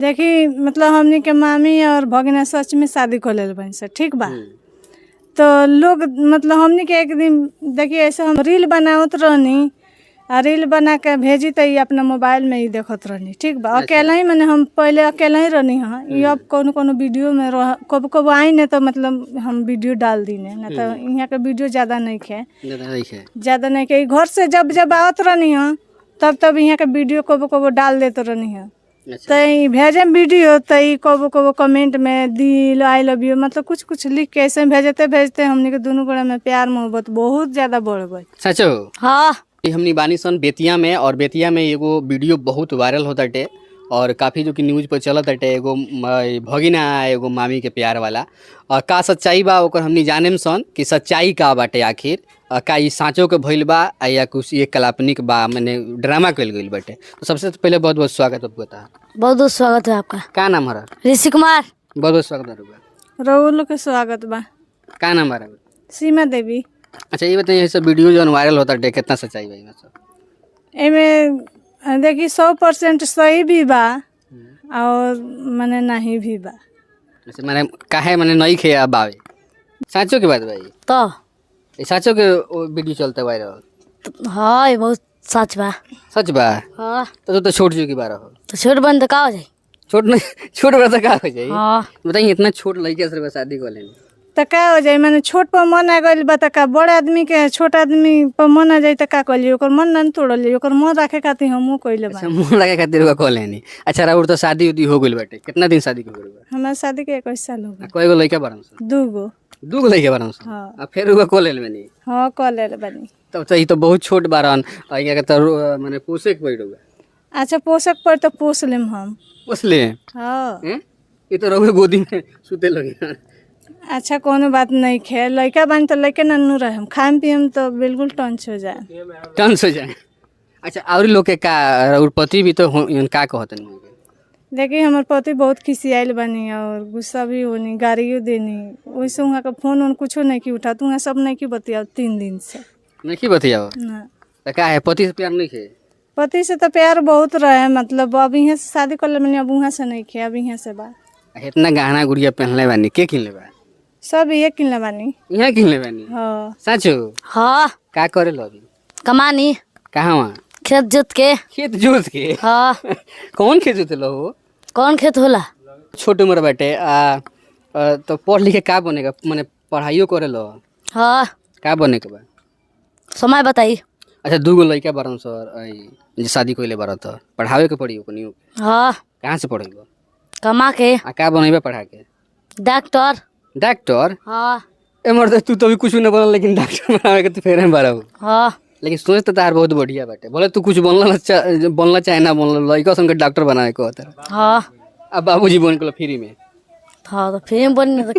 देखी मतलब हमनी के मामी और भगिना सच में शादी कर लेल बनी से, ठीक बा। तो लोग मतलब हमनी के एक दिन देखिए ऐसे हम रील बनावत रहनी आ रील बना के भेजी तो ई अपना मोबाइल में ही देखत रहनी, ठीक बा। अकेला ही माने हम पहले अकेला ही रहनी। हाँ, ई अब कोनो कोनो वीडियो में रह कब कब आई ने तो मतलब हम वीडियो डाल दी ने ना, तो यहाँ के वीडियो ज़्यादा नहीं खे, नहीं है। ज़्यादा नहीं खे। ई घर से जब जब आवत रहनी हँ तब तब यहाँ के वीडियो कबो कबो डाल देते रहनी हँ। अच्छा। तो ई भेजे वीडियो तो ई कबो कबो कमेंट में दिल I love you मतलब कुछ कुछ लिख के ऐसे भेजते भेजते हमनी के दुनू गोड़ा में प्यार मोहब्बत बहुत ज़्यादा बढ़ गई। सचो? हाँ। ई हमनी बानी सन बेतिया में, और बेतिया में एगो वीडियो बहुत वायरल होता टे और काफ़ी जो कि न्यूज पर चलत हटे, एगो भगिना एगो मामी के प्यार वाला। और का सच्चाई बा ओकर हमनी जानेम सन कि सच्चाई का बाटे आखिर, और का ई साँचो के भइल बा आ या कुछ ये काल्पनिक बा, माने ड्रामा कइल गइल बाटे। तो सबसे पहले बहुत बहुत स्वागत है बता। बहुत बहुत स्वागत है आपका। का नाम हरा? ऋषि कुमार। बहुत बहुत स्वागत है रउआ। रउआ के स्वागत बा। का नाम हरा? सीमा देवी। अच्छा ये बताइए, ये सब वीडियो जो वायरल होता है कितना सच्चाई बा इमे सब? एमे देखी 100% सही भी बा और माने नहीं भी बा। अच्छा, माने काहे माने नहीं खे अब बावे साँचो के बात भाई? तो ये साँचो के वो वीडियो चलता वायरल? हाँ, ये बहुत सच बा। सच बा? हाँ। तो छोट चुकी बारह हो। तो छोट बन तो का हो जाई? छोट नहीं, छोट बा तो का हो जाई? हाँ। बताइए, इतना छोट लड़के से शादी कर लेनी तो का हो जाई? माने छोट पर मन आ गइल बा त का बड़ आदमी के छोट आदमी पर मन आ जाई त का कइली? ओकर मन ना तोड़ली, ओकर मन रखे खातिर हमहू कइले बा। अच्छा, मन लगे खातिर ओका कर लेनी। अच्छा राउर तो शादी उदी हो गइल बाटे, कितना दिन शादी के हो गइल बा? हमार शादी के 21 साल हो गइल। आ कय गो लड़का बारन सन? दू गो। दू गो लड़का बारन सन? हाँ। आ फिर ओका कर लेल बनी? हाँ, कर लेल बनी। तब तो ई तो बहुत छोट बारन, आ इनका के तो माने पोसे के पड़ी रउआ। अच्छा, पोसक पर तो पोस लेम हम। पोस ले? हाँ। हैं? ई तो रउआ गोदी में सुते लगी। अच्छा कोनो बात नहीं खे, लड़का बानी तो लड़के नन्नू रहे, हम खाएम पियम तो बिल्कुल टंच हो जाए। टंच हो जाए। अच्छा और लोग के का और पति भी तो का कहतन? देखिए हमार पति बहुत खिसियाइल बानी और गुस्सा भी होनी, गाड़ियों देनी, वैसे वहाँ का फोन उन कुछो नहीं की उठा, वहाँ सब नहीं की बतियाओ 3 दिन से। नहीं की बतियाओ? ना। तो का है पति से प्यार नहीं है? पति से तो प्यार बहुत रहे, मतलब अब यहाँ से शादी कर ले, अब वहाँ से नहीं खे, अब यहाँ से बा। इतना गहना गुड़िया पहनले बानी, के किनले बा? सब ये किनले बानी। यहाँ किनले बानी? हाँ। साचो? हाँ। का करे लो अभी? कमानी। कहाँ वहाँ? खेत जोत के। खेत जोत के? हाँ। कौन खेत जोते लो हो? कौन खेत होला? छोट उम्र बाटे, आ, आ, तो पढ़ लिखे का बनेगा, माने पढ़ाइयो करे लो? हाँ। का बने के बा? समय बताई। अच्छा दू गो लड़का बारन सर, जे शादी कइले बारन तो पढ़ावे के पड़ी ओकनी? हाँ। कहाँ से पढ़ेबो? कमा के। आ का बनेबे पढ़ा के? डॉक्टर। डॉक्टर? हाँ। ए मर्द तू तो अभी कुछ न बनल, लेकिन डॉक्टर बनावे के तो फेरे में बारह। हाँ। लेकिन सोच तो तार बहुत बढ़िया बाटे, बोले तू कुछ बनल बनला चाहे ना बनल, लड़का सन के डॉक्टर बनावे के होता। हाँ। अब बाबूजी बन के फ्री में। हाँ तो फ्री में बन।